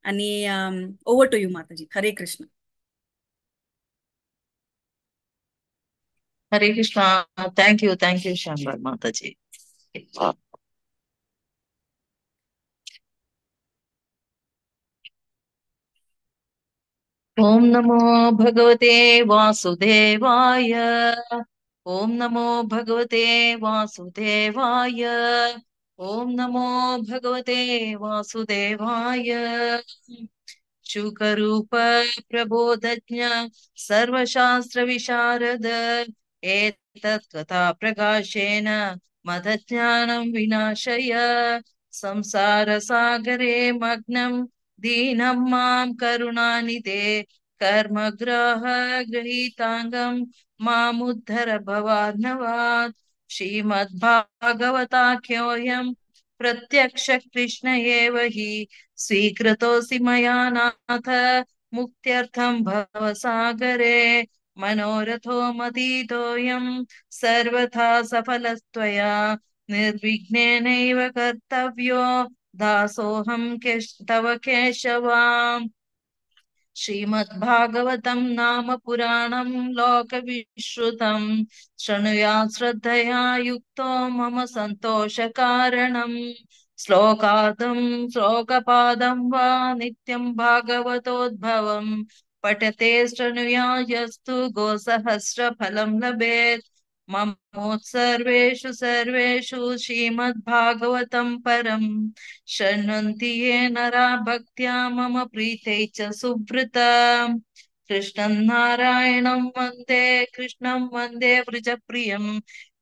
आणि over to you Mataji. Hare Krishna. Hare Krishna. Thank you Shyambal Mataji. Om नमो भगवते वासुदेवाय। ओम नमो भगवते वासुदेवाय। ओम नमो भगवते वासुदेवाय। शुकरूप प्रबोधज्ञ सर्वशास्त्र विशारद एतत् कथा प्रकाशेन मदज्ञानं विनाशय। संसार सागरे मग्नं दीनं मां करुणानिधे कर्मग्रह गृहीतांगं मामुद्धर भवार्णवात्। श्रीमद्भागवताख्योऽयं प्रत्यक्ष कृष्ण एव हि स्वीकृतोऽसि मया नाथ मुक्त्यर्थं भवसागरे। मनोरथो मतीतोऽयं सर्वथा सफलस्त्वया निर्विघ्नेनैव कर्तव्यो दासोऽहं तव केशवा। श्रीमद्भागवतं नाम पुराणं लोकविश्रुतं शृणुयात् श्रद्धया युक्तो मम सन्तोषकारणं। श्लोकादं श्लोकपादं वा नित्यं भागवतोद्भवं पठते शृणुयायस्तु गोसहस्रफलं लभेत्। ममोत्सर्वेषु सर्वेषु श्रीमद्भागवतं परं शृण्वन्ति ये नरा भक्त्या मम प्रीतै च सुवृता। कृष्णं नारायणं वन्दे कृष्णं वन्दे व्रजप्रियं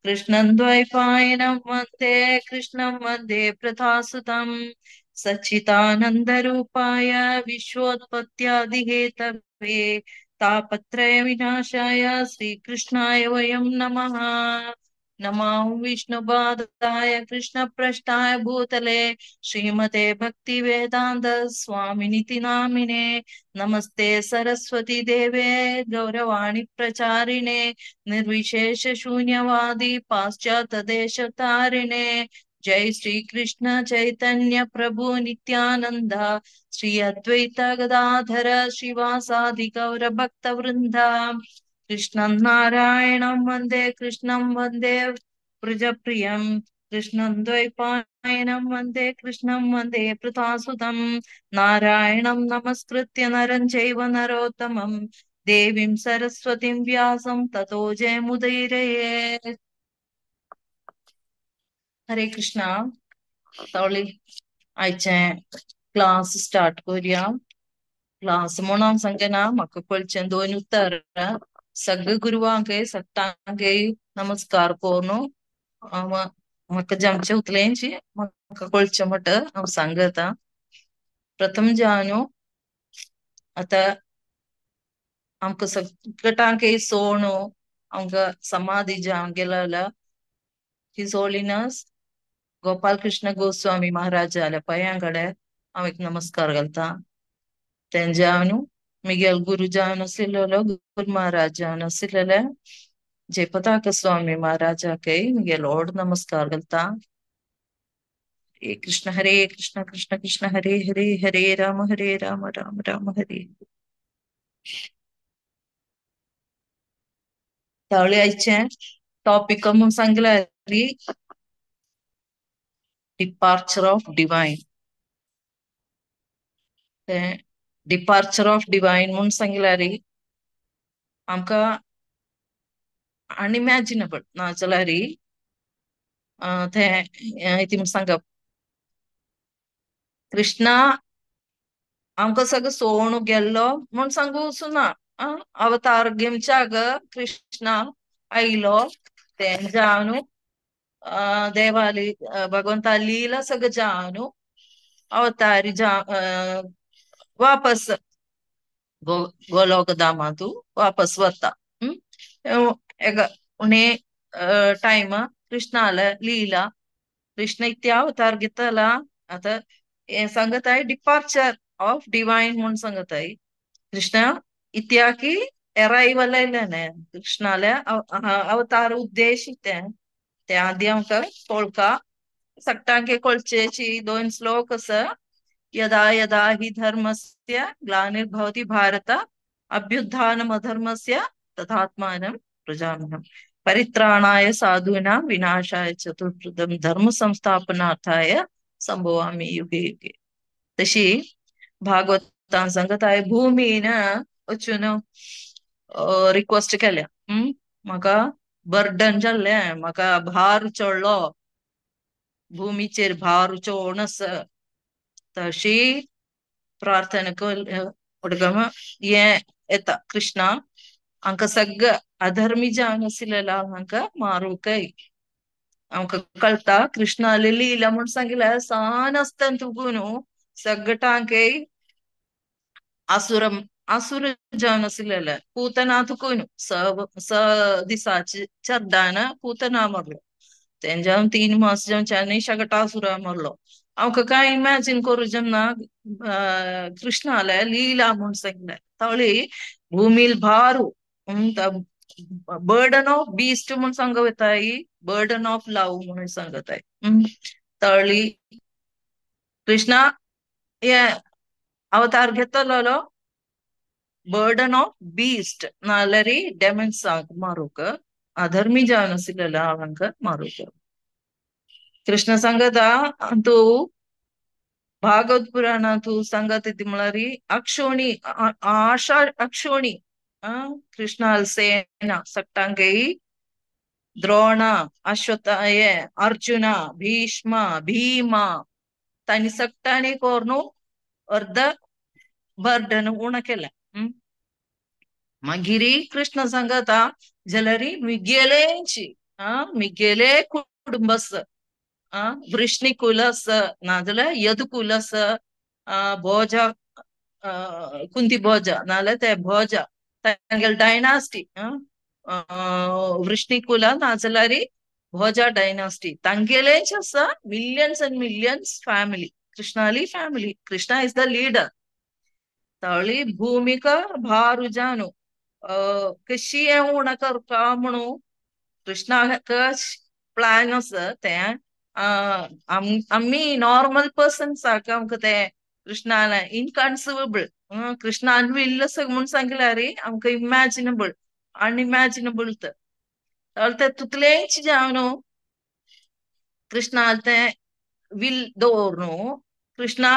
कृष्णं द्वैपायनं वन्दे कृष्णं वन्दे प्रथासुतं। सच्चिदानन्दरूपाय विश्वोत्पत्त्यादिहेतवे तापत्रय विनाशाय श्रीकृष्णाय वयं नमः। नमो विष्णुपादाय कृष्णप्रष्टाय भूतले श्रीमते भक्तिवेदान्त स्वामिनिति नामिने। नमस्ते सरस्वती देवे गौरवाणी प्रचारिणे निर्विशेष शून्यवादी पाश्चात्य देशतारिणे। जय श्री कृष्ण चैतन्य प्रभु नित्यानंद श्री अद्वैत गदाधर श्रीवासादि गौर भक्त वृंद। कृष्णं नारायणं वंदे कृष्णं वंदे व्रजप्रियं कृष्णं द्वैपायनं वंदे कृष्णं वंदे पृथासुतं। नारायणं नमस्कृत्य नरं चैव नरोत्तमं देवीं सरस्वतीं व्यासं ततो जयमुदीरयेत्। हरे कृष्णा। तावळी आयचें क्लास स्टार्ट करुया। क्लास म्हणून हांव सांगना म्हाका कळचें दोन उतर। सगळे गुरुवांकय सगटांकय नमस्कार करून म्हाका जामचें उतलेंची म्हाका कळचें म्हणटा हांव सांगता। प्रथम जानो आतां आमकां सगटांकय सोणो आमकां समाधी जावन गेला his holiness Gopal Krishna Goswami महाराजाल्या पांयांकडे हांव एक नमस्कार घालता। तेंच्या न्हू मिगेल गुरु जावन आशिल्लो गुरु महाराज जावन आशिल्ले जयपताक स्वामी महाराजाकय मिगेल व्हड नमस्कार घालता। हरे कृष्ण कृष्ण कृष्ण हरे हरे हरे राम राम राम हरे। तावळी आयचें टॉपिक म्हणून सांगल्यार डिपार्चर ऑफ डिवायन। तें डिपार्चर ऑफ डिवायन म्हणून सांगल्यार आमकां अनइमॅजिनेबल नाजाल्यार तें कितें म्हूण सांगप। कृष्णा आमकां सगळें सोडून गेल्लो म्हूण सांगू वचुना। अवतार घेवच्याक कृष्णा आयलो तें जावन देवाली भगवंता लीला सगळं जावन अवतारी जा वापस गोलोकधामांतू वापस वता। उणे टायम कृष्णाले लीला कृष्ण इत्या अवतार घेतला। आतां हें सांगताय डिपार्चर ऑफ डिवायन म्हूण सांगताय। कृष्ण इत्याकी एरायवल आयलें कृष्णाले अवतार उद्देश तें ते आदी आमकां कळका सगटांक कळचेची दोन श्लोक आसा यदा यदा हि धर्मस्य ग्लानिर्भवति भारत अभ्युत्थानम् अधर्मस्य तथात्मानं प्रजाम्यहम्. परित्राणाय साधूनां विनाशाय च दुष्कृतं धर्म संस्थापनार्थाय संभवामि युगे युगे. तशी भागवतान सांगत आहे भूमीन वचून रिक्वेस्ट केल्या. म्हाका बर्डन जाल्लें, म्हाका भार चडलो, भूमीचेर भार चोण आसा. तशी प्रार्थना उडगम हें येता कृष्णा हांकां सगळं अधर्मी जावन आशिल्लेला हांकां मारूंकय. आमकां कळटा कृष्णाली लीला म्हूण सांगिल्लें सान आसतना तुगू न्हू सगळ्यांकय असुर जावन आशिल्लेले पूतना तुकू न्हू स दिसाचे चर्दान पूतना मरलो, तेंच्या 3 मास जावच्यानी शकटासुरा मरलो. आमकां काय इमॅजिन करूं जेन्ना कृष्णाले लीला म्हूण सांगलें तवळी भूमील भारू बर्डन ऑफ बीस्ट म्हूण सांगत वताय, बर्डन ऑफ लव म्हणून सांगताय. तळी कृष्णा हे अवतार घेतलो बर्डन ऑफ बीस्ट नाल्यार डेमन्सांक मारूंक, अधर्मी जावन आशिल्ल्या हांकां मारूंक. कृष्ण सांगता तूं भागवत पुराणांत तूं सांगता ती म्हळ्यार अक्षोणी आशा अक्षोणी कृष्णाल सेना सट्टांकय द्रोण अश्वत्थ अर्जुन भीष्म भीमा तांणी सट्टांनी कोरून अर्ध बर्डन उणें केलें. मागीर कृष्ण सांगता जाल्यार मिगेलेंची मिगेले कुटुंबस वृष्णी कुलस नाजाल्यार यदुकुलस भोजा कुंती भोजा नाजाल्यार ते भोजा तांगेले डायनास्टी वृष्णी कुला नाजाल्यार भोजा डायनास्टी तांगेलेच आसा millions and millions family, Krishnali family. Krishna is the leader. तळी भूमिका भारू जानू कशी उणें करता म्हणून कृष्णाक प्लॅन आसा तें. आमी नॉर्मल पर्सन्साक आमकां तें कृष्णान इनकन्सिवेबल, कृष्णान इल्लो म्हूण सांगल्यार आमकां इमॅजिनेबल अनइमॅजिनेबल. तर ते तितलेंच जावन कृष्णान तें will दवर न्हू कृष्णा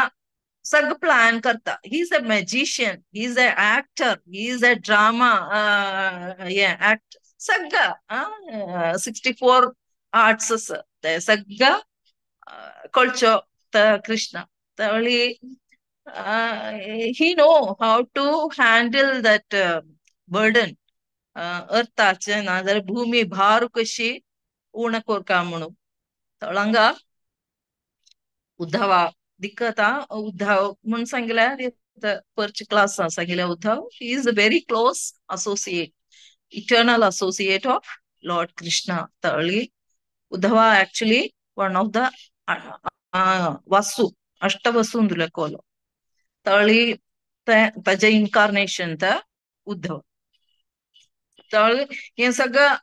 सगळं प्लॅन करता. He is a magician, he is a actor, he is a drama act सगळं 64 आर्ट्स आसा ते सगळं कळचो कृष्णा. तळी he know how to handle that burden. अर्थाचे नाजाल्यार भूमी भार कशी उणें करता म्हणून. तळंगा उद्धवा दिक्कता उद्धव म्हूण सांगल्यार परचे क्लासान सांगिल्लें Uddhav he is a very close associate, eternal associate of Lord Krishna. तळी Uddhava actually one of the Vasu, अष्टवसू कोलो. तळी ताजें इन्कार्नेशन त उद्धव. तळ हें सगळं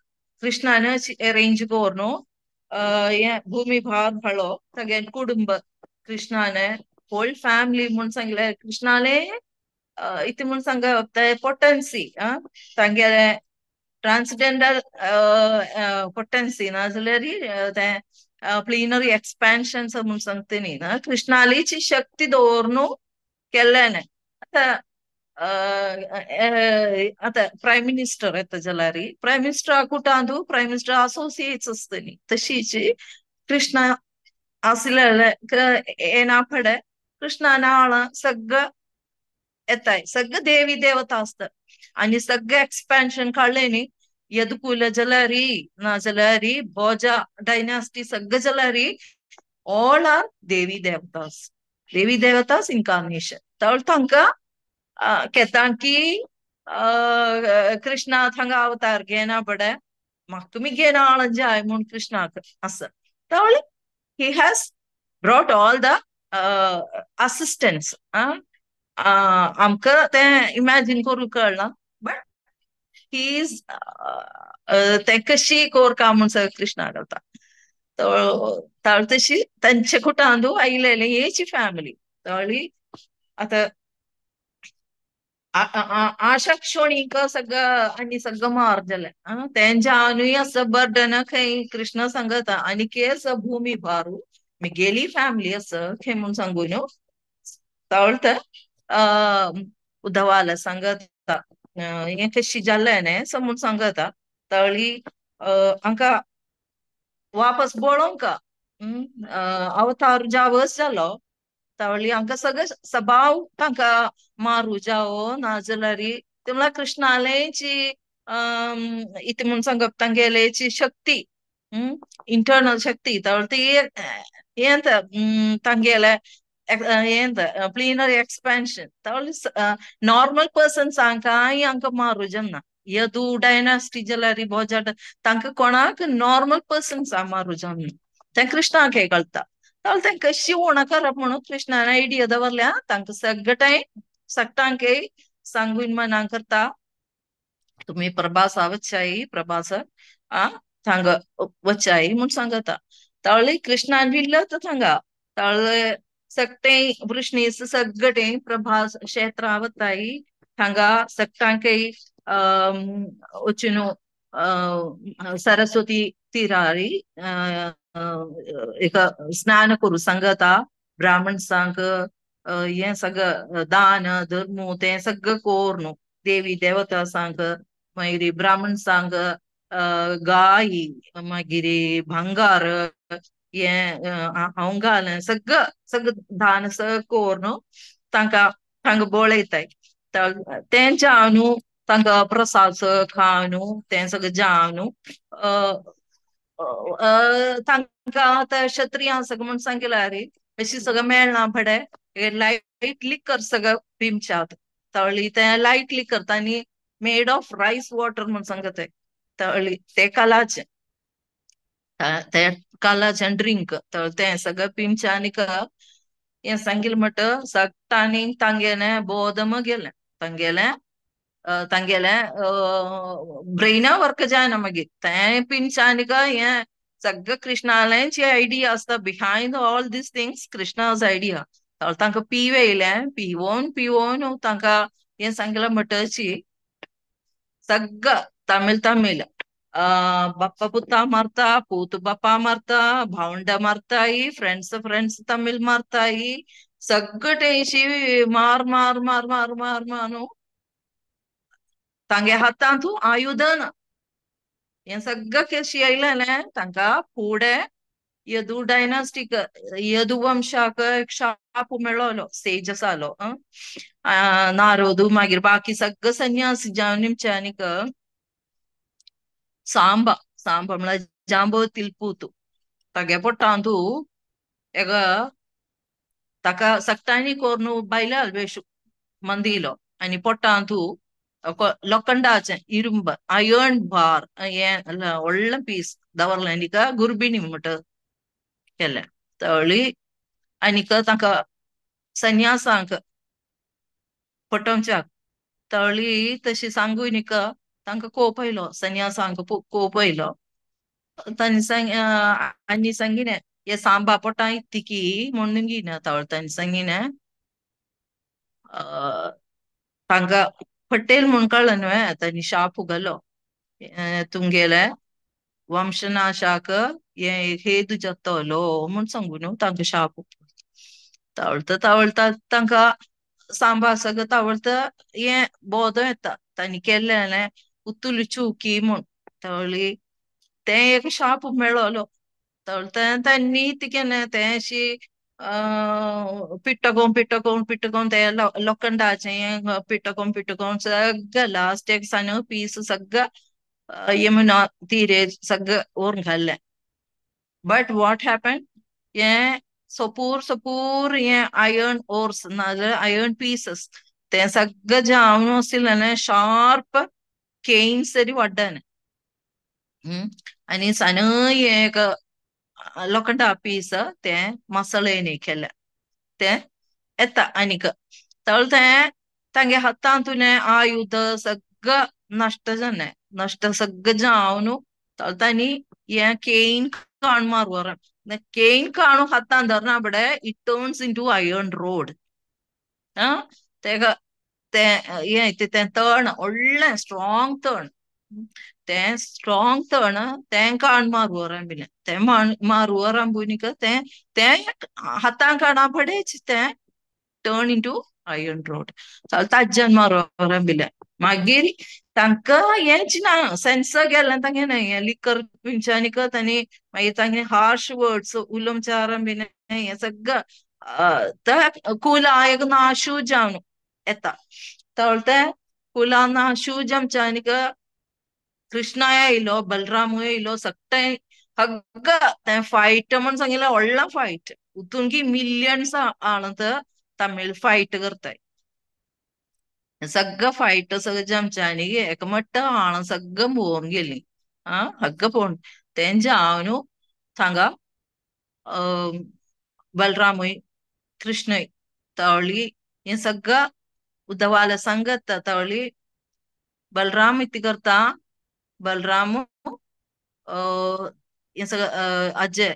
कृष्णान अरेंज करून हें भूमी भार हाडलो तागे कुटुंब कृष्णाने होल फॅमिली म्हूण सांगलें कृष्णाले इतलें म्हूण सांग पोटन्सी तांगेले ट्रान्सडेंटल पोटन्सी नाजाल्यार तें प्लिनरी एक्सपेन्शन म्हूण सांगता न्ही ना कृष्णालीची शक्ती दवरून केल्लें. आतां आतां प्रायम मिनिस्टर येता जाल्यार प्रायम मिनिस्टर कुटांत प्रायम मिनिस्टर असोसिएट्स आसता न्ही, तशीच कृष्णा आशिल्ले येना फुडें कृष्णान आळां सगळं येताय, सगळं देवी देवता आसता आनी सगळें एक्सपेन्शन काडलें न्ही यदुकुल जाल्यार नाजाल्यार भोजा डायनास्टी सगळें जाल्यार all are Devi देवतास, Devi देवतास incarnation. तर तांकां केतांकी कृष्णा थांगा अवतार घेना बडे म्हाका तुमी घेना आळ जाय म्हूण कृष्णाक आसा. तवळ he has brought all the assistance. आमकां तें इमॅजीन करूंक कळना बट he is तें कशी कोरका म्हूण सगळें कृष्णा करता. तशी तांचे कुटांदू आयलेले हेची फॅमिली. तळी आता आशा क्षणिक सगळं आणि सगळं मार जालें. तेंच्यानूय असं बर्डन खंय कृष्ण सांगता आनी केस भूमी भारू मिगेली फॅमिली असं खंय म्हूण सांगू न्हू. तवळ उद्धवाला सांगता हें कशी जालें न्ही असं म्हूण सांगता. तळी हांकां वापस बळोवंक अवतार जावस जालो. तवळी हांकां सगळें सभाव तांकां मारू जावो नाजाल्यार ते म्हणल्यार कृष्णालेची इतलें म्हूण सांगप तांगेलेची शक्ती, इंटर्नल शक्ती. तवळ ती हें तांगेले हें प्लीनरी एक्सपेन्शन. तवळ नॉर्मल पर्सन्स हांकां हांकां मारू जायना. यदू डायनास्टी जाल्यार भोजाट तांकां कोणाक नॉर्मल पर्सन्स मारू जायना. तें कृष्णाक हें कळटा. तावळ तें कशी उणा करप म्हणून कृष्णान आयडिया दवरल्या. तांकां सगळें सगटांकय सांगून मना करता तुमी प्रभासा वचाई, प्रभास आ थांगा वचाई म्हूण सांगता. तावळी कृष्णान विल्ल तर थांगा तावळ सगटे वृष्णी सगटे प्रभास क्षेत्रा वताई थांगा सगटांकय वचून सरस्वती तिरारी एक स्नान करू सांगता. ब्राह्मणसांक हें सगळं दान धर्म तें सगळं कोर देवी देवता सांग, मागीर ब्राह्मणसांक गाय मागीर भांगार हें हांव घालें सगळं सगळं दान सगळं कोर न्हू तांकां तांकां बळयताय. तें जावन न्हू तांकां प्रसाद सगळं खावन न्हू तें सगळें जावन न्हू तांकां आतां क्षत्रियां सगळें म्हूण सांगिलां रे अशी सगळें मेळना फडें लायट लिकर सगळें पिवच्यात. तळी तें लायट लिकर तांणी मेड ऑफ रायस वॉटर म्हूण सांगता. तळी ते कालाचें ते कालाचें ड्रिंक तें सगळें पिवचें आनीक हें सांगिलें म्हणट सगटांनी तांगेलें बोधम गेलें तांगेलें तांगेलें ब्रेना वर्क जायना मागीर तें पिवचें आनीक हें सगळें कृष्णालेंच आयडिया आसता behind all these things Krishna's idea. तांकां पिवयलें पिवोवन पिवोवन तांकां हें सांगलां म्हणटची सगळं तमिळ तमिळ बाप्पा पुता मारता, पूत बाप्पा मारता, भावंडा मारताई, फ्रेंड्स फ्रेंड्स तमिळ मारताई, सगळें मार मार मार मार मार मारू तांगे हातांतू आयुधन हें सगळें कशी आयलें तांकां फुडें यदू डायनास्टीक यदुवंशाक एक शाप मेळ्ळो सेज आसालो नारोदू मागीर बाकी सगळं संन्यासी जावन निमचे आनीक सांबा सांबा म्हळ्यार जांबवतील पूत तागे पोटांतू एक ताका सगटांनी कोरून बायला वेश मंदिलो आनी पोटांतू लोखंडाचें इरुंब आयर्न बार हें व्हडलें पीस दवरलें आनीक गुरबिणी म्हणटा केलें. तळी आनीक तांकां संन्यासांक फटोवच्याक तळी तशी सांगून न्ही तांकां कोप आयलो संन्यासांक कोप आयलो. तांणी सांग आनी सांगिलें हे सांबा पोटां इतकी म्हणून घेयना तळ तांणी सांगिलें तांकां पटेल म्हूण कळ्ळें न्हय तांणी शाप घालो तुमगेले वंशनाशाक हें हेतू जातलो म्हूण सांगू न्हू तांकां शाप. तावळता तावळता तांकां सांबा सगळं तावळता हें बोध येता तांणी केल्लें उतुल चुकी म्हूण. तवळी तें एक शाप मेळ्ळो. तवळ तें तांणी केलें तें अशी पिट्टकोवन पिट्टकोवन पिट्टकोवन ते लोखंडाचें पिट्टकोवन पिट्टकोवन सगळें लास्ट एक सान पीस सगळें यमुना तीरे सगळें व्हरून घाल्लें. बट what happen हें सोपूर सोपूर हें आयर्न ओर्स नाजाल्यार आयर्न पीसस तें सगळें जावन आशिल्लें शार्प केन्स तरी वाड्डाने आनी सान एक लोखंडा पीस तें मसळेनी केलें तें येता आनीक. तळ तें तांगे हातांतून आयुध सगळं नश्ट जालें नश्ट सगळें जावन तळ तांणी हें केन काण मारवर केन काणू हातान धरना बडे it turns into iron rod. तेका तें हें तें तण व्हडलें स्ट्रॉंग तण, तें स्ट्रॉंग तण तें काण मारवरां बिलें तें मारवरां बुनिक तें तें हातान काणा पडेच तें टर्न इंटू आयर्न रोड. ताज्यान मारवरां बिलें. मागीर तांकां हेंच ना सेन्स गेलें तांगे हें लिकर पिंच्यानिक तांणी मागीर तांगे हार्श वर्ड्स उलोवचारां बीन हें सगळं कुला एक नाशू जावन येता. तें कुला नाशू जमच्यानिक कृष्णाय येयलो बलरामूय येयलो सगळे हग्ग तें फायट म्हण सांगिल्लें व्हडलो फायट उतून की मिलियन्स आळत तमिळ फायट करताय. सगळं फायट सगळं जमच्यानी एकमट्ट आळ सगळं पळोवन गेली. हग्ग पळोवन तेंच्या हांव थांगा बलरामूय कृष्णय तवळी हें सगळं उद्धवाला सांगत तवळी बलराम इति करता बलराम हें सगळं अजय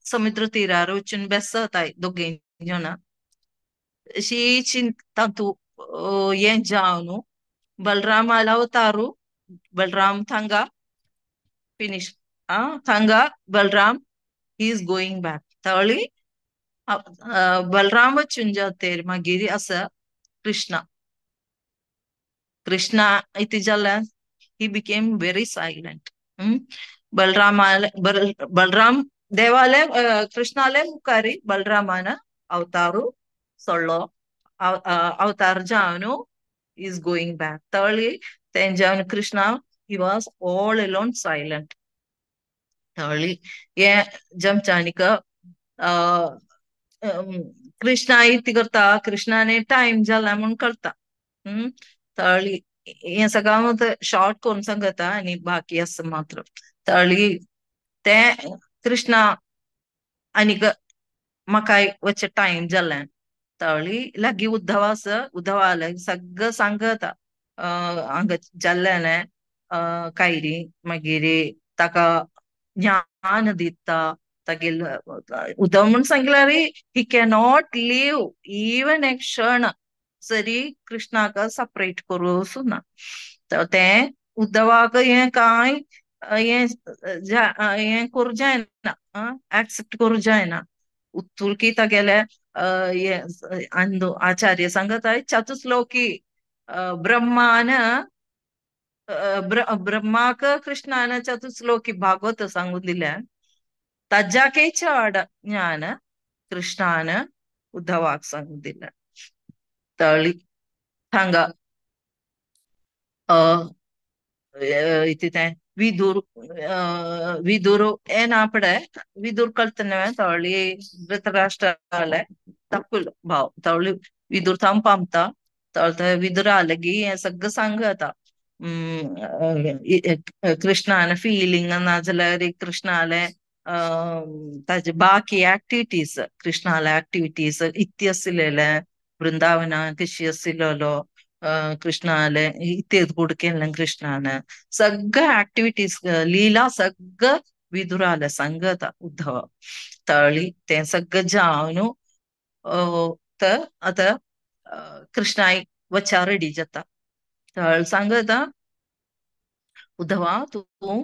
समुद्र तीरार वचून बेसताय दोगीं जाणां अशी चिंता तूं हें जावन बलराम अवतारू बलराम थांगा फिनिश थांगा Balram he is going back. तवळी बलराम वचून जातेर मागीर आसा कृष्णा. कृष्णा इति जाल्यार he became very silent. Balram Balram देवाले कृष्णाले मुखारी बलरामान अवतारू सोडलो अवतार जावन is going back. तवळी तेंजावन Krishna he was all alone silent. तवळी हे जमच्यानिक कृष्णा इति करता कृष्णाने टायम जाला म्हूण कळटा. तवळी हें सगळं शॉर्ट करून सांगता आनी बाकी आसा मात्र. तवळी तें कृष्णा आनीक म्हाका वचचे टायम जालें. तवळी लागीं उद्धव आसा उद्धवाले सगळं सांगता हांगा जाल्लें कायरी मागीर ताका ज्ञान दिता तागेल उद्धव म्हूण सांगल्यार he cannot leave even एक क्षण जरी कृष्णाक सपरेट करूं ना. तें उद्धवाक हें कांय हें हें करूं जायना एक्सेप्ट करूं जायना. उत्तुलकी तागेले हें आचार्य सांगता चतुश्लोकी ब्रह्मान ब्रह्माक कृष्णान चतुश्लोकी भागवत सांगून दिल्या ताज्याकय चड ज्ञान कृष्णान उद्धवाक सांगून दिलें. तळी थांगा इति तें विदुर विदुर येना पडे विदुर कळटना तवळी धृतराष्ट्राले तकुल भाव तवळी विदुर थांब पामता तवळ विदुरा लगी हें सगळं सांगता कृष्णान फिलिंग नाजाल्यार कृष्णाले ताजे बाकी ऍक्टिविटीज कृष्णाले ऍक्टिविटीज इत्य आशिल्ले वृंदावना कशी आशिल्लो कृष्णाले इत्य कुडकेल्लें कृष्णान सगळं ऍक्टिविटीज लीला सगळं विदुराले सांगता उद्धव. तळी तें सगळं जावन आतां कृष्णाय वचा रेडी जाता. तळ सांगता उद्धवा तूं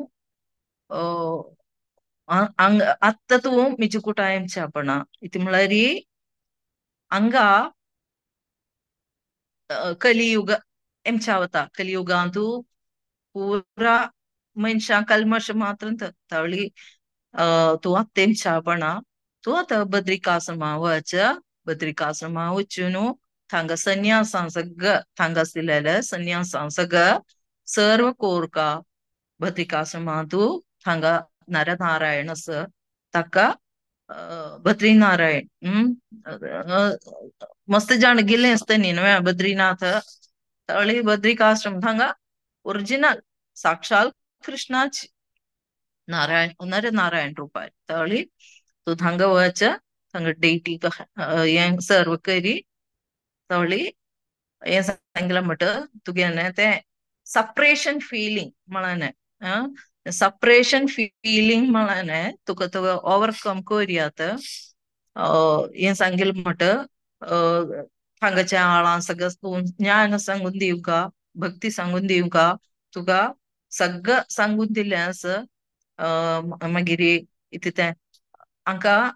आत्तां तूं मिजुकुटायमच्या आपणा इति म्हळ्यार हांगा कलियुग एमच्यावता कलियुगांतू पुरा मनशां कल्मश मात्र तवळी तूं आतां एमच्यापणा तूं आतां बद्रिकाश्रमा वच बद्रिकाश्रमा वचून थांगा संन्यासां सगळं थांगा आशिल्ले संन्यासां सगळं सर्व कोरका बद्रिकाश्रमांतू थांगा नरनारायण आसा ताका बद्रीनारायण मस्त जाण गेल्लें आसता न्ही न्हय बद्रीनाथ तळी बद्रिकाश्रम थांगा ओरिजिनल साक्षात कृष्णाची नारायण नरनारायण रूपार. तळी तूं थांगा वच थांगा डेटी हें सर्व करी तवळी हें सांगलां म्हणटा तुगेलें तें सपरेशन फिलींग म्हळ्यार सपरेशन फिलिंग म्हळ्यार तुका तुका ओवरकम करयात. हें सांगील म्हट हांगाच्या आळां सगळं तूं ज्ञान सांगून दिवका, भक्ती सांगून दिवका, तुका सगळं सांगून दिलें आसा. मागीर इतलें हांकां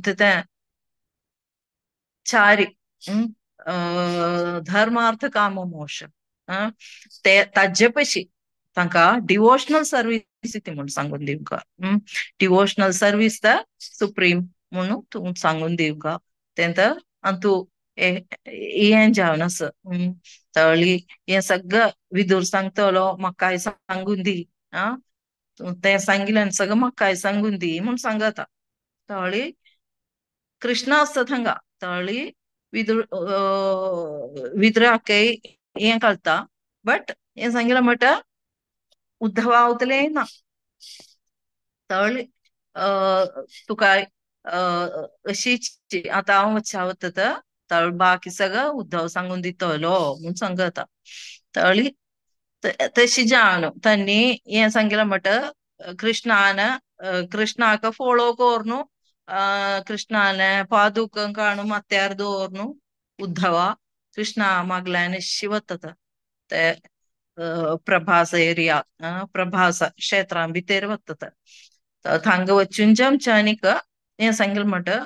तें चारी धर्मार्थ काम मोक्ष ते ताजे पशी तांकां डिवोशनल सर्वीस ती म्हूण सांगून दिवका. डिवोशनल सर्वीस the supreme म्हणून तूं सांगून दिवका. तें आनी तूं हें जावन आसा. तळी हें सगळं विदूर सांगतलो म्हाकाय सांगून दी, आं तें सांगिल्लें सगळं म्हाकाय सांगून दी म्हूण सांगता. तळी कृष्ण आसता थांगा. तळी विदुर विदुराकय हें कळटा, बट हें सांगिल्लें म्हणटा उद्धवावतलें ना. तळी तुका अशीच आतां हांव वच्चा वता तळ बाकी सगळं उद्धव सांगून दितलो म्हूण सांगता. तळी तशी जावन तांणी हें सांगिल्लें म्हणटा कृष्णान कृष्णाक फोलो कोर्नु कृष्णान पादुकं काणू माथ्यार दवरनु उद्धवा कृष्णा मागल्यान वता ते प्रभास एरिया प्रभास क्षेत्रां भितर वता. थांगा वचून जमच्यानिक हें सांगिल्लें म्हणटा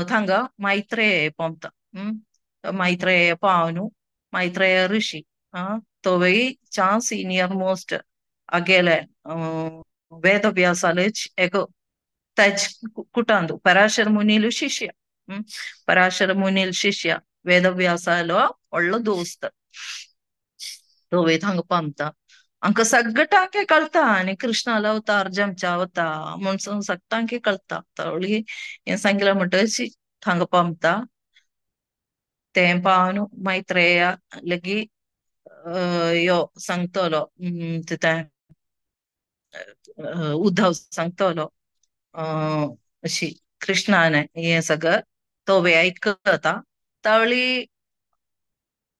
थांगा मैत्रेय पावता. मैत्रेय पावनु मैत्रेय ऋषी तोवय चा सिनियर मोस्ट अगेले वेदव्यासाले एक तज कुटांदु पराशर मुनिलु शिष्य. पराशर मुनिल शिष्य वेदव्यासालो व्हडलो दोस्त तोवय थांगा पावता. आमकां सगळ्यांक कळटा आनी कृष्णालो अवतार जमच्या वता म्हूण सगळ्यांक कळटा. तळी हें सांगिल्लें म्हणटच थांगा पावता. तें पावन मैत्रेय लगी यो सांगतलो तें उद्धव सांगतलो अशी कृष्णान हें सगळं तोवे आयकता. तळी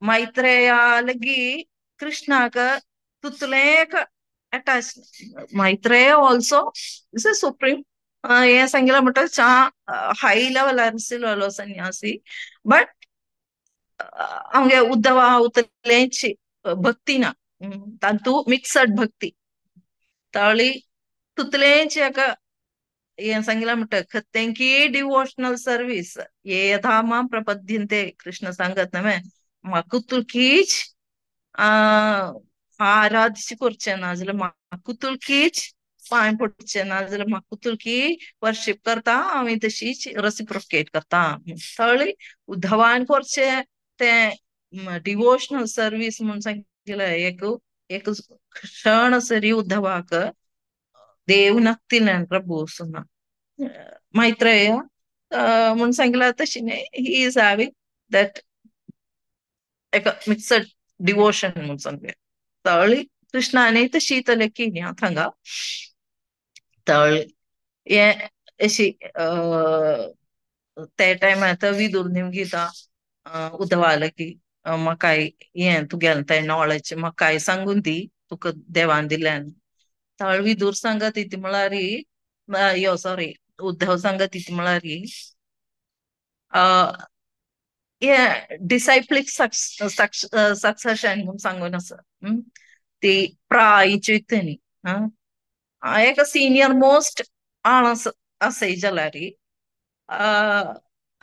मैत्रेया लगी कृष्णाक तुतलें attach. Maitreya also is a supreme हें सांगिल्लें म्हणटा चा हाय लेवल आशिल्लो सन्यासी, बट आमगे उद्धवा उतलेंची भक्ती ना, तांतू मिक्सड भक्ती. तळी तुतलेंची एका हें सांगिल्लें म्हणटा खतेंकी डिवोशनल सर्वीस ये यथा मां प्रपद्यन्ते कृष्ण सांगत न्हय म्हाका तुळकीच आराधिची करचें ना जाल्यार म्हाका तुळकीच पांय पडचें ना जाल्यार म्हाका तुळकी वर्शीप करता, हांव तशीच रेसिप्रोकेट करता. तळी उद्धवान करचें तें डिवोशनल सर्वीस म्हूण सांगिल्लें एक एक क्षण सरी उद्धवाक देव नक्तिल्यान प्रभू सुना मैत्रेय म्हूण सांगिल्लें तशी न्हय. ही is having that एक मिक्सड डिवोशन म्हूण सांगूया. तळी कृष्णाने तशी तले की थांगा तळी हें अशी ते टायमार विदूर निमगिता उद्धवाला की म्हाकाय हें तुगेलें तें नॉलेज म्हाकाय सांगून दी तुका देवान दिल्यान. तळ विदूर सांगत ती म्हळ्यार यो सॉरी उद्धव सांगत ती म्हळ्यार हें डिसायप्लीक सक्सेशन म्हूण सांगून आसा. ती प्रायची न्ही एक सिनियर मोस्ट आळ आसय जाल्यार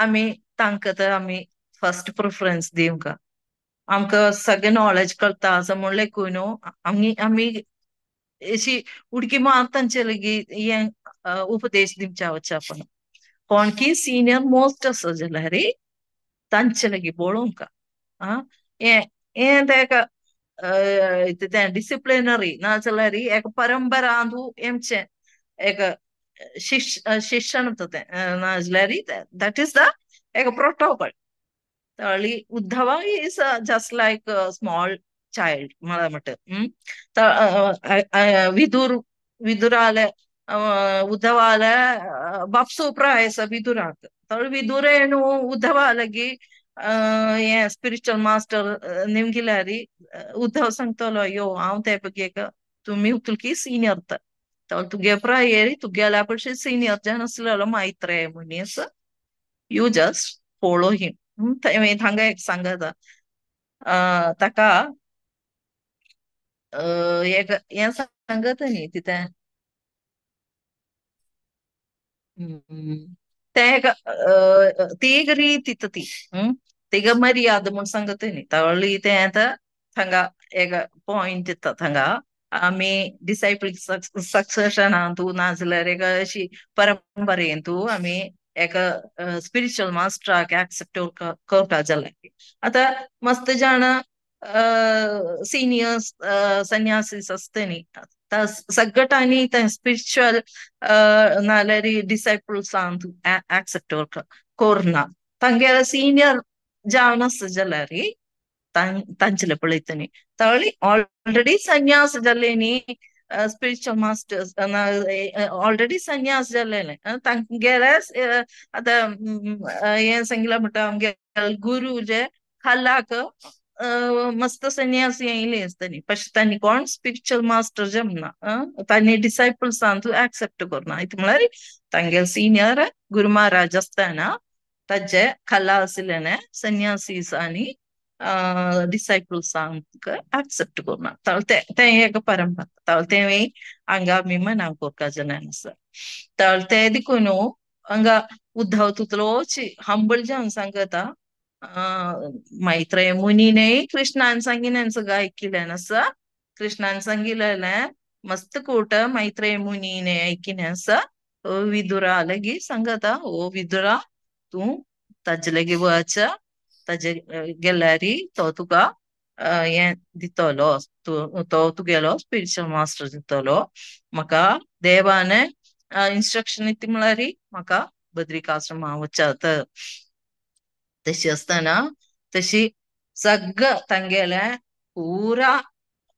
आमी तांकां तर आमी फर्स्ट प्रिफरन्स दिवंक. आमकां सगळें नॉलेज कळटा असो म्हूण लेखून न्हू आमी आमी अशी उडकी मार तांचे लागीं हें उपदेश दिवच्या वचचे आपण. कोण की सिनियर मोस्ट आसा जाल्यार तांचे लागीं पळोवंक आं हें हें तेका तें डिसिप्लिनरी नाजाल्यार एक परंपरा एमचें एक शिक्षण तें नाजाल्यार that is the एक प्रोटोकॉल. तळी Uddhava is just like small child म्हळ्यार म्हणटा. विदूर विदुराले उद्धवाले बापसो प्राय आसा विदुराक. तळ विदुरे न्हू उद्धवा लागीं हें स्पिरिच्युअल मास्टर निमगिल्यार उद्धव सांगतलो यो हांव ते पैकी एक तुमी उतुलकी सिनियर तर तुगे प्रायरी तुगेल्या पडशी सिनियर जावन आसलेलो Maitreya मुनीस you just follow him. थांगा एक सांगता ताका एक हें सांगता न्ही तितें तें एक ती एक रीत दिता ती तिका मर्यादा म्हूण सांगता न्ही तळी तें आतां थांगा एक पॉयंट दिता थांगा आमी डिसायपल सक्सेशनांतू नाजाल्यार एक अशी परंपरेंतू आमी एक स्पिरिच्युअल मास्टराक एक्सेप्ट करपा जाल्यार आतां मस्त जाणां सिनियर्स संन्यासीस आसता न्ही सगळ्यांनी ते स्पिरिच्युअल नाल्यार डिसायपल्सांत एक्सेप्ट करना तांगेले सिनियर जावन आसता जाल्यार तांचेले पळयता न्ही तळी ऑलरेडी संन्यास जाले न्ही स्पिरिच्युअल मास्टर्स ऑलरेडी संन्यास जालेले तांगेले आतां हें सांगलां म्हणटा आमगे गुरू जे खालाक मस्त संन्यासी येयले आसता न्ही पश तांणी कोण स्पिरिच्युअल मास्टर जमना तांणी डिसायपल्सांत एक्सेप्ट करना इतलें म्हळ्यार तांगेले सिनियर गुरू महाराज आसतना ताजे खाला आशिल्ल्याने संन्यासीस आनी डिसायपल्सांक एक्सेप्ट करना तळ तें एक परंपरा तळ तें हांगा आमी मना करपा जाय आसा तळ तें देखून हांगा उद्धव तुतलोच हंबल जावन सांगता मैत्रेय मुनीने कृष्णान सांगिलें सगळं ऐकिलें आसा कृष्णान सांगिलेलें मस्त कूट मैत्रेय मुनीने ऐकिलें आसा विदुरा लगी सांगता ओ विदुरा तूं ताजे लागीं वच ताजे गेल्यारी तो तुका हें दितलो तूं तो तुगेलो स्पिरिच्युअल मास्टर दितलो म्हाका देवाने इन्स्ट्रक्शन दिता म्हळ्यार म्हाका बद्रिकाश्रमा वचात. तशी आसतना तशी सगळं तांगेलें पुरा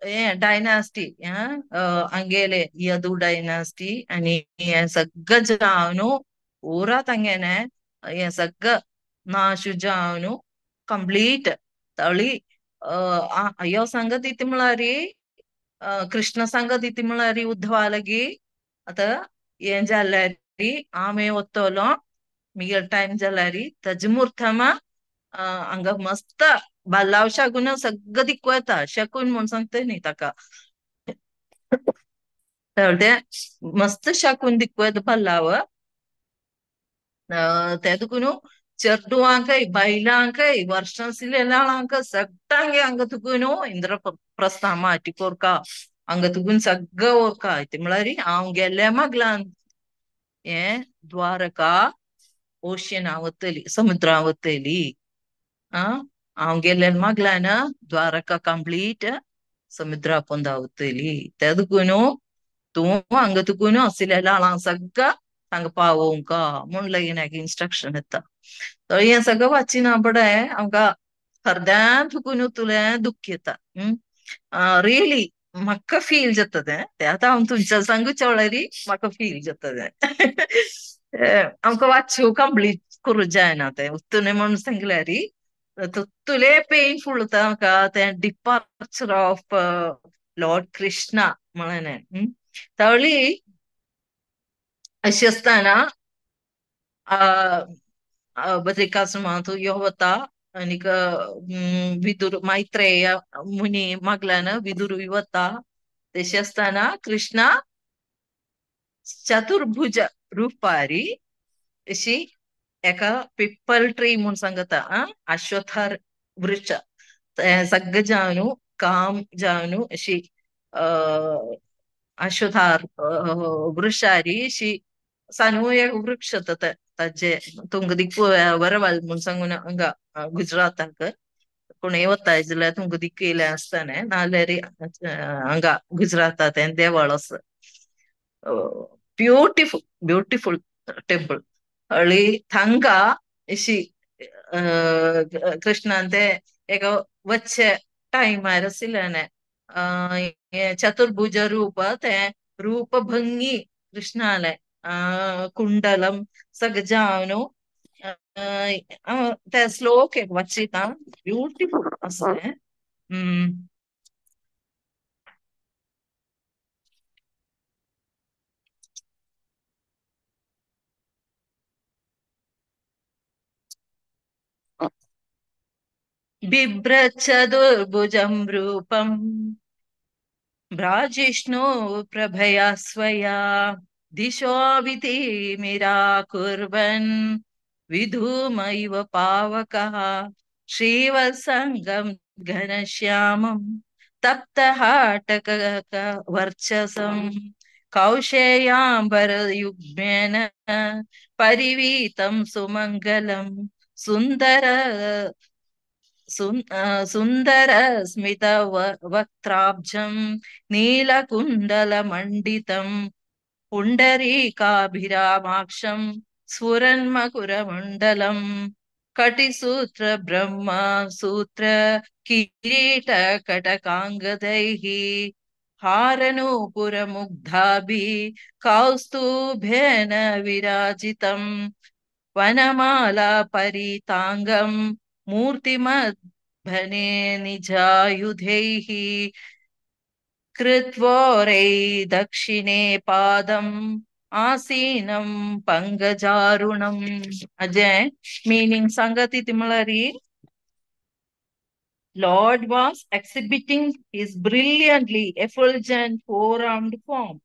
हें डायनास्टी हांगेले यदू डायनास्टी आनी हें सगळं जावन पुरा तांगेलें हें सगळं नाश जावन कंप्लीट तळी अयो सांगत दिता म्हळ्यार कृष्ण सांगत दिता म्हळ्यार उद्धवा लागीं आतां हें जाल्यार आमी वतलो मिगेल टायम जाल्यार ताजे मुर्थमा हांगा मस्त बाल्लाव शागून सगळं दिक्कू येता शकून म्हूण सांगता न्ही ताका तें मस्त शकून दिक्कू येता बाल्लाव तें देखून चेडवांकय बायलांकय वर्षां आशिल्ल्यांक सगळ्यांक हांगा तुकून इंद्र प्रस्था माटी कोरका हांगा तुकून सगळं ओरका इतें म्हळ्यार हांव गेल्ले मागलान हें द्वारका ओशियना वतली समुद्रा वतली हांव गेल्ले मागलान द्वारका कंप्लीट समुद्रा पोंदा वतली तें देखून तूं हांगा तुकून आशिल्ल्या सगळं हांगा पावोवंक म्हूण लागीं इन्स्ट्रक्शन येता. तर हें सगळं वाचिना फुडें आमकां अर्द्यान थुकून तुलें दुख्ख येता. रियली म्हाका फील जाता तें तें आतां हांव तुमच्या सांगूच्या वेळार म्हाका फील जाता तें आमकां वाच्यो कंप्लीट करूं जायना तें उत्तुने म्हणून सांगल्यार तुले पेनफूल जाता म्हाका तें डिपार्चर ऑफ लॉर्ड कृष्णा म्हणलें. तळी अशी आसतना बद्रिकाश्रमांत यो वता आनीक विदुर मैत्रेय मुनी मागल्यान विदुरूय वता. तशी आसतना कृष्णा चतुर्भुज रुपारी अशी एका पिप्पल ट्री म्हूण सांगता अश्वत्थ वृक्ष सगळें जावन काम जावन अशी अश्वत्थ वृक्षारी अशी सानू एक वृक्ष ताजे तुमकां दिक्कू वरवल म्हूण सांगून हांगा गुजराताक कोणूय वता जाल्यार तुमकां दिक्कू येयलें आसतना नाजाल्यार हांगा गुजराता तें देवळ आसा ब्युटिफूल ब्युटिफूल टेम्पल. हळी थांगा अशी कृष्णान ते एक वच्चे टायमार आशिल्ल्याने चतुर्भुज रूप तें रूपभंगी कृष्णालें कुंडलम सगळें जावन ते श्लोक एक वाचिता ब्युटिफूल आसा तें. बिभ्रच्चतुर्भुजं रूपं भ्राजिष्णु प्रभया स्वया दिशो विधिमिराकुर्वन् विधूम इव पावकः श्रीवत्सङ्गं घनश्यामं तप्तहाटकवर्चसं कौशेयाम्बरयुग्मेन परिवीतं सुमङ्गलं सुन्दर सुन्दर स्मित वक्त्राब्जं नीलकुण्डलमण्डितं पुण्डरीकाभिरामाक्षं स्फुरन्मकुरमण्डलं कटिसूत्र ब्रह्मसूत्र किरीटकटकाङ्गदैः हारनूपुरमुग्धाभिः कौस्तुभेन विराजितं वनमाला परिताङ्गं मूर्तिमद्भने निजायुधैः कृत्वोरै दक्षिणे पादम् आसीनं पङ्कजारुणम्. अजय meaning संगति तिमलरी. Lord was exhibiting his brilliantly effulgent four-armed form,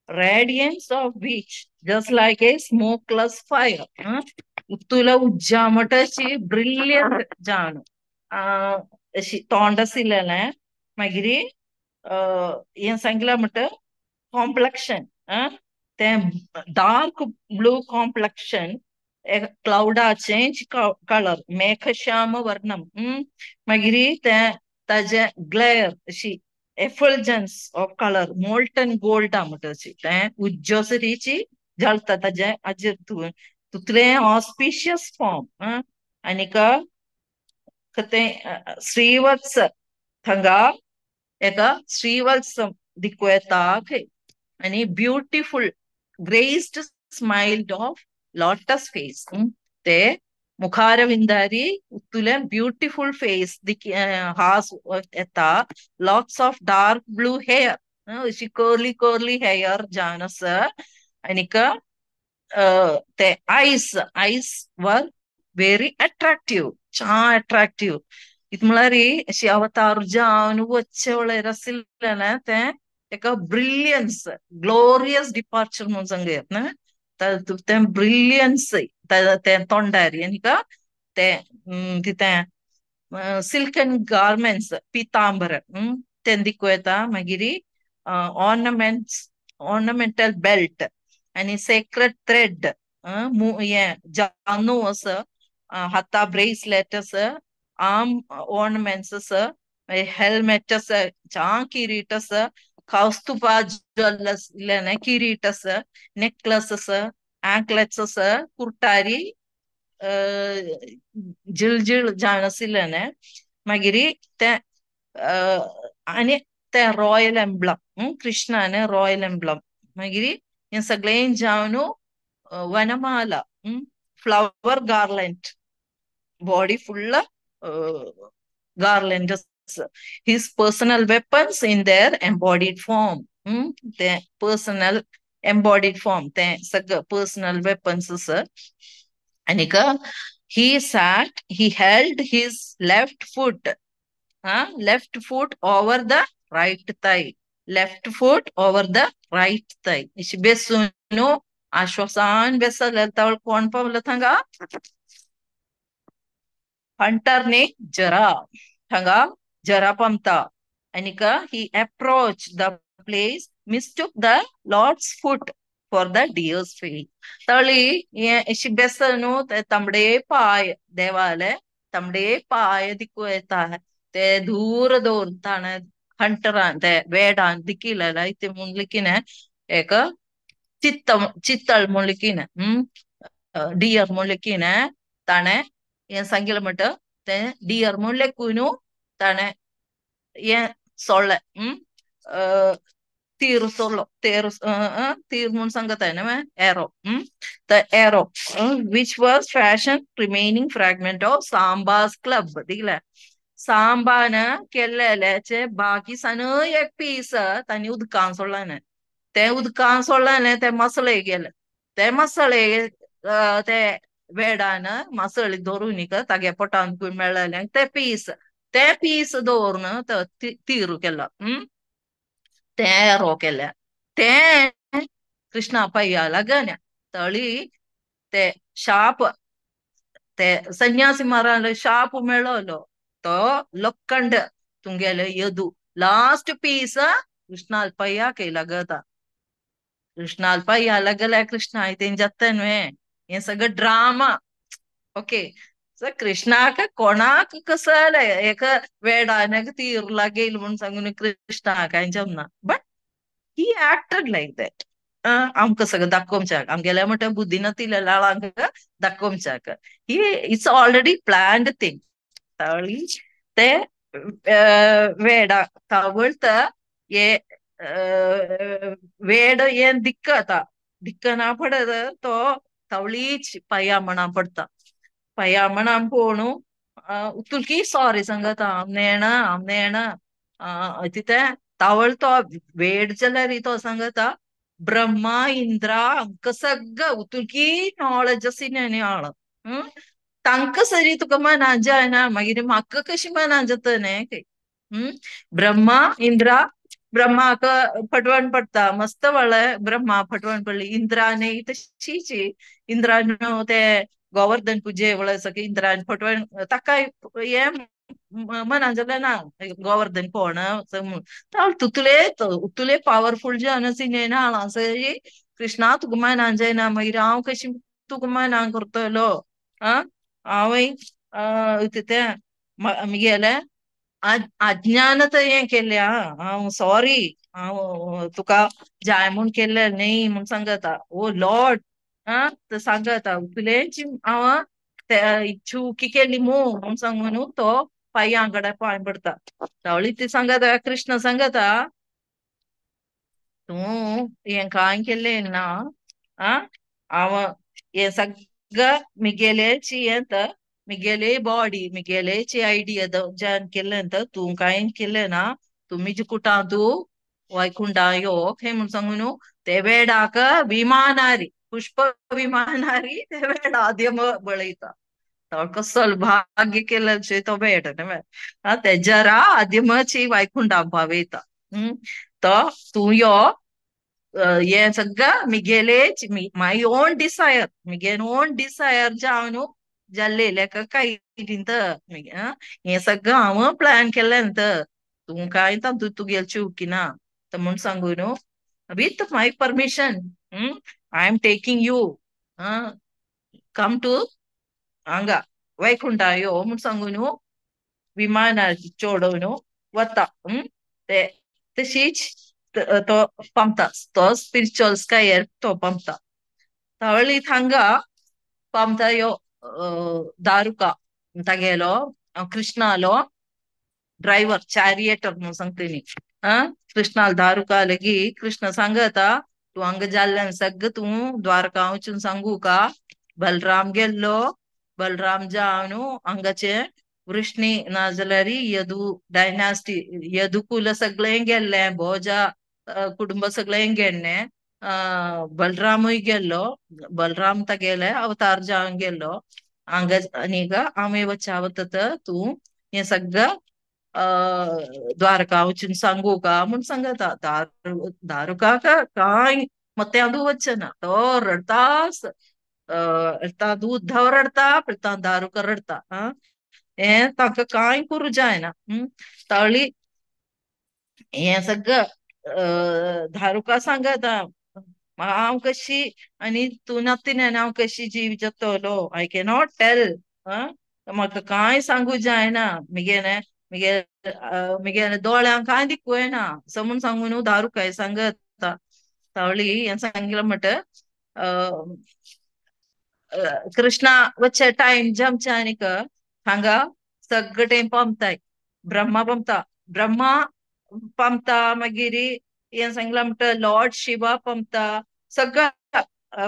radiance of which just like a smokeless fire. उतुला उज्जामट अशी ब्रिलियंट जाण अशी तोंड आशिल्लें. मागीर हें सांगलां म्हणटा कॉम्प्लेक्शन, तें डार्क ब्लू कॉम्प्लेक्शन, क्लाउडाचें कलर, मेघश्याम वर्णम. मागीर तें ताजें ग्लेयर अशी effulgence of colour, molten gold म्हणटा अशी तें उज्जसरीची जळता ताजें हाजेर तुतलें ऑस्पिशियस फॉर्म. आनीक तें श्रीवत्स थंगा एका श्रीवत्स दिकू येता खंय आनी beautiful graced smile of lotus face. ते मुखारविंदारी उतुलें ब्युटिफुल फेस हास येता. Locks of dark blue hair, अशी कर्ली कर्ली हेयर जावन आसा. आनीक ते eyes, eyes were very attractive, छान अट्रॅक्टिव्ह. इत म्हळ्यार अशी अवतार जावन वच्चे वळेर आशिल्लें तें एका ब्रिलियन्स, ग्लोरियस डिपार्चर म्हणून सांगूं येता न्हय, तें ब्रिलियन्स तें तोंडार आनीक तें तें सिल्कन गार्मेंट्स पितांबर तें दिकू येता. मागीर ऑर्नमेंट्स, ऑर्नमेंटल बेल्ट आनी सेक्रेड थ्रेड हें जानू आसा, हाता ब्रेसलेट आसा, आर्म ऑर्नमेंट्स आसा, हेल्मेट आसा, छान किरीट आसा, कौस्तुभा ज्वेल आशिल्लें किरीट आसा, नेकलेस आसा, एंकलेट्स आसा, कुर्टारी जिळजिळ जाण आशिल्लें. मागीर तें आनी तें रॉयल एम्ब्लम, कृष्णान रॉयल एम्ब्लम. मागीर हें सगळें जावन वनमाला, flower garland, body full garland, his personal weapons in their embodied form. ते personal embodied form, ते सगळं personal weapons आसा. आनीक he sat, he held his left foot, left foot over the right thigh, left foot over the right thigh. अशी बेसून आश्वासान बेसले तवळ कोण पावलो थांगा? हंटरने जरा थांगा जरा पमता. आनीक he approached the place, mistook the Lord's foot for the deer's feet. तळी हें अशी बेसन न्हू ते तांबडे पांय देवाले तांबडे पांय दिकू येता, ते दूर दवरता हंटरान ते वेडान दिकिलें इतलें म्हूण लिखिना एक चित्त चित्तळ म्हूण लिखिना, डियर म्हूण लिखिना. ताणें हें सांगिल्लें म्हणटा तें डियर म्हूण लेखून न्हू ताणें हें सोडलें, तीर सोडलो, तीर तीर म्हूण सांगता न्हय arrow, the arrow which was fashion remaining fragment of Samba's club. दिकलें सांबान केल्लेल्याचे बाकी सान एक पीस तांणी उदकान सोडलें, तें उदकान सोडलें ते मसळे गेले, ते मसळे ते वेडान मसळे धरून तागे पोटान मेळ्ळें ते पीस ते पीस दवरून तीर केला. ते रो केल्या ते कृष्णा पय्या लागण्या तळी ते शाप ते संन्यासी माराले शाप मेळलो तो लोखंड तुंगेले Yadu last piece Krishnal पय्या K लागता. कृष्णाल पय्या लागल्या कृष्णा इतें जाता न्हय हें सगळं ड्रामा. ओके सो कृष्णाक कोणाक कसं एक वेडानक तीर लागेल म्हणून सांगून कृष्णाक कांय जमना, but he acted like that. आमकां सगळं दाखोवच्याक आमगेल्या म्हणटा बुद्धी नातिल्ल्या लाळांक दाखोवच्याक ही it's already planned thing. तळी ते वेडा तवळत हे वेड हे दिक्कता दिक्कना पडत तो तवळीच पाया म्हणा पडता. पाया म्हणा पोणू तुलकी सॉरी सांगता हांव नेणा हांव नेणा. तिथे तावळ तो वेड जाल्यार तो सांगता ब्रह्मा इंद्रा आमकां सगळं उतुलकी नॉलेज आशिल्लें आळ तांकां सरी तुका मना जायना मागीर म्हाका कशी मना जाता न्ही. ब्रह्मा इंद्रा ब्रह्माक फटवण पडटा मस्त व्हडलें ब्रह्मा फटवण पडली इंद्राने तशीच इंद्रान ते गोवर्धन पुजे वळ सगळें इंद्रान फटवण ताका हें मना जालें ना गोवर्धन कोण तुतले तुतले पावरफुल जे आसा हांगासर कृष्णा तुका मना जायना मागीर हांव कशी तुका मना करतलो. हांवय तें म्हगेलें अज्ञानत हें केलें हांव सॉरी हांव तुका जाय म्हूण केल्लें न्ही म्हूण सांगता. ओ लॉर्ड सांगता तुलेंच हांव चुकी केली मू म्हूण सांगून तो पांयां कडेन पांय पडटा. तावळी ती सांगता कृष्ण सांगता तूं हें कांय केल्लें ना हांव हें सगळं म्हगेलेंच हें तर म्हगेले बॉडी म्हगेलेची आयडिया ज्यान केल्लें तर तूं कांय केल्लें ना तूं म्हजे कुटां तूं वैकुंठा यो हें म्हूण सांगून न्हू ते वेडाक विमानारी पुष्प विमानारी ते वेडा आद्यम बळयता. तो कसलो भाग्य केलें तो वेड न्हय तेजरा आद्यमची वैकुंठा पावयता. तो तूं यो हें सगळं म्हगेलेच my own Dzire म्हगे ओन डिसायर जावन न्हू जाल्ले लेखा काय हें सगळं हांव प्लॅन केलें तर तूं कांय तातूंत तुगेलें चुकी ना तर म्हूण सांगू न्हू with my permission I am taking you come to हांगा वैकुंठा यो म्हूण सांगू न्हू विमानार चोडोवन वता. ते तशीच तो पामता तो स्पिरिच्युअल स्कायर तो पामता. तावळी हांगा पामता यो दारुका तागेलो कृष्णालो ड्रायव्हर चॅरिएटर म्हणून सांगता न्ही. कृष्णाल दारुका लगी कृष्ण सांगता तूं हांगा जाल्ल्यान सगळं तूं द्वारका वचून सांगू का बलराम गेल्लो बलराम जावन हांगाचे वृष्णी नाजाल्यार यदू डायनास्टी यदुकुल सगळें गेल्लें भोजा कुटुंब सगळें गेल्लें बलरामूय गेल्लो बलराम तागेले अवतार जावन गेल्लो हांगा आनीक आमी वचावत तूं हें सगळं द्वारका वचून सांगू का म्हूण सांगता. दारुका कांय मत्यांतू वचना तो रडताच उद्धव रडता परत दारुका रडता. हें तांकां कांय करूं जायना. तावळी हें सगळं दारुका सांगता हांव कशी आनी तूं नातिन्यान हांव कशी जीव जगतलो I cannot tell. म्हाका कांय सांगू जायना म्हगेलें म्हगे म्हगेले दोळ्यांक कांय दिकू येना असो म्हूण सांगून न्हू दारुकाय सांगता. तावळी हें सांगलें म्हणटा कृष्णा वच्चे टायम जमचे आनीक हांगा सगळे पामताय ब्रह्मा पामता ब्रह्मा पामता मागीर हें सांगलां म्हणटा लॉर्ड शिवा पामता सगळं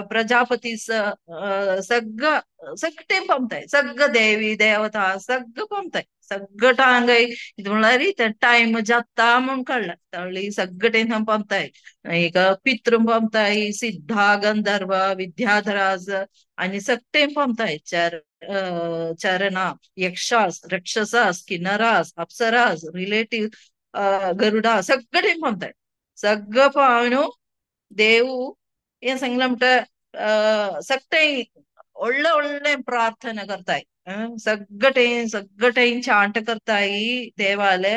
प्रजापती सगळं सगटे पमताय, सगळं देवी देवता सगळं पमताय, सगळं टांगय म्हणल्यार ते टायम जाता म्हूण कळ्ळें. तळी सगळे पमताय, एक पितृ पमताय, सिद्धा गंधर्व विद्याधराज आणि सगटे पमताय, चरणा यक्षास रक्षसास किन्नरास अप्सरास रिलेटिव्ह गरुडा सगळे पमताय. सगळं पावन देव हे सांगला म्हणटा सगळे ಒಳ್ಳೆ ಒಳ್ಳೆ ಪ್ರಾರ್ಥನೆ ಕರ್ತಾಯಿ, ಸಗ್ಗಟೆ ಸಗ್ಗಟೆ ಚಾಂಟ करताय देवाले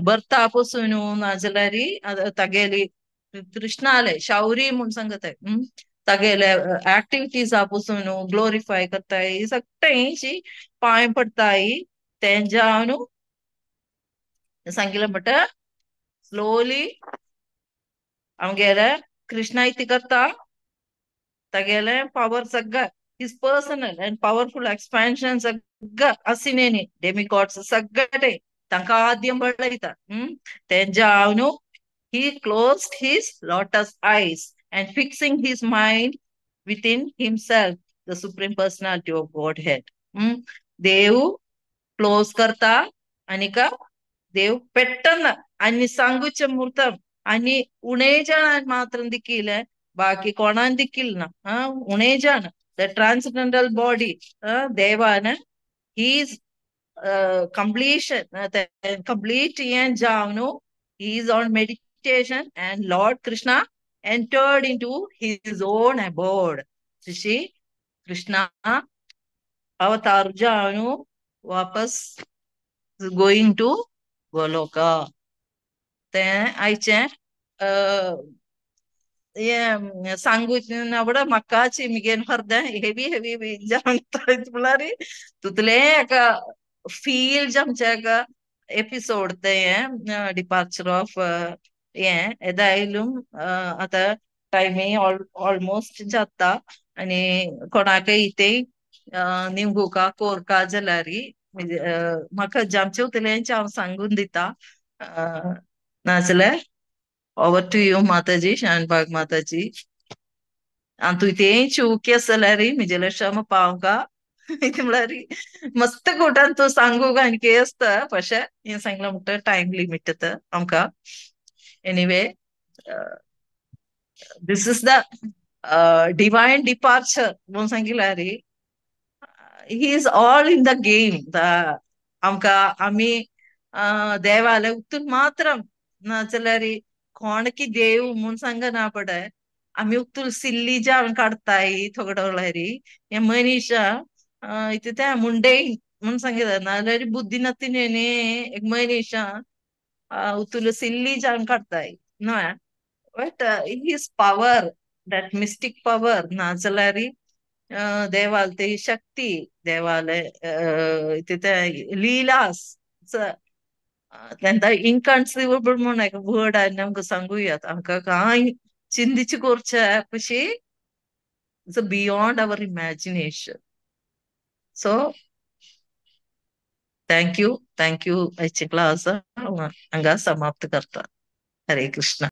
ಬರ್ತಾ ಪಸುನು नाजाल्यार तागेली कृष्णाले शौरी म्हूण सांगताय, तागेले ऍक्टिविटीज आपूसून ग्लोरिफाय करताय, सगळेशी पांय पडताय. तेंजावन सांगितलं म्हणटा स्लोली आमगेले कृष्णा इति करता तागेले पवर सगळं his personal and powerful expansion सगळं असिनेनी डेमिगॉड्स सगळे तांकां आद्यम पळयता. तेंजावन he closed his lotus eyes and fixing his mind within himself, the Supreme Personality of Godhead. Dev close करता आणि का देव पेट्टन आणि सांगूचे मुहूर्तम आणि उणे जण मात्र दिकील, बाकी कोणान दिकील ना. उणे जण the transcendental body देवान his completion complete जावन he is on meditation and Lord Krishna entered into his own abode. Shri Krishna avatar जावन वापस going to Goloka. ते आयचे सांगू आवड म्हाकाची मिगेन हरदें हेवी हेवी जावन म्हणल्यार तुतले एका फील आमच्या एका एपिसोड ते डिपार्चर ऑफ हें येदायलूम. आतां टायमी ऑलमोस्ट जाता आनी कोणाकय इतें निमगुका कोरका जाल्यार म्हाका जामचे उतलें हांव सांगून दिता, नाजाल्यार over to you Mataji, Shanbhag Mataji. आनी तूं तें चुकी आसा जाल्यार म्हजें क्षमा पावका म्हळ्यार मस्त कोटान तूं सांगूंक आनी आसता, पशे हें सांगलां म्हणटा टायम लिमिट आमकां. Anyway, this is the divine departure म्हणून सांगितल्यार he is all in the game. आमकां आमी देवाले उक्तून मात्र नाजाल्यार कोणकी देव म्हूण सांगना पडे, आमी उक्तूल सिल्ली जावन काडताय थोगडो हे मनीशा इतुते मुंडे म्हूण सांगितलं, नाजाल्यार बुद्धी नतिने एक मनीशा उतुल सिल्ली जावन काडताय न्हय. But his power, that mystic power नाजाल्यार देवाल ती शक्ती देवाले इतुते लीलास तांकां इनकन्सिवेबल म्हूण एक वर्ड आनी आमकां सांगूयात, आमकां कांय चिंतीचे करचे पशी it's beyond our imagination. So thank you, thank you. आयची क्लास हांगा समाप्त करता. हरे कृष्णा.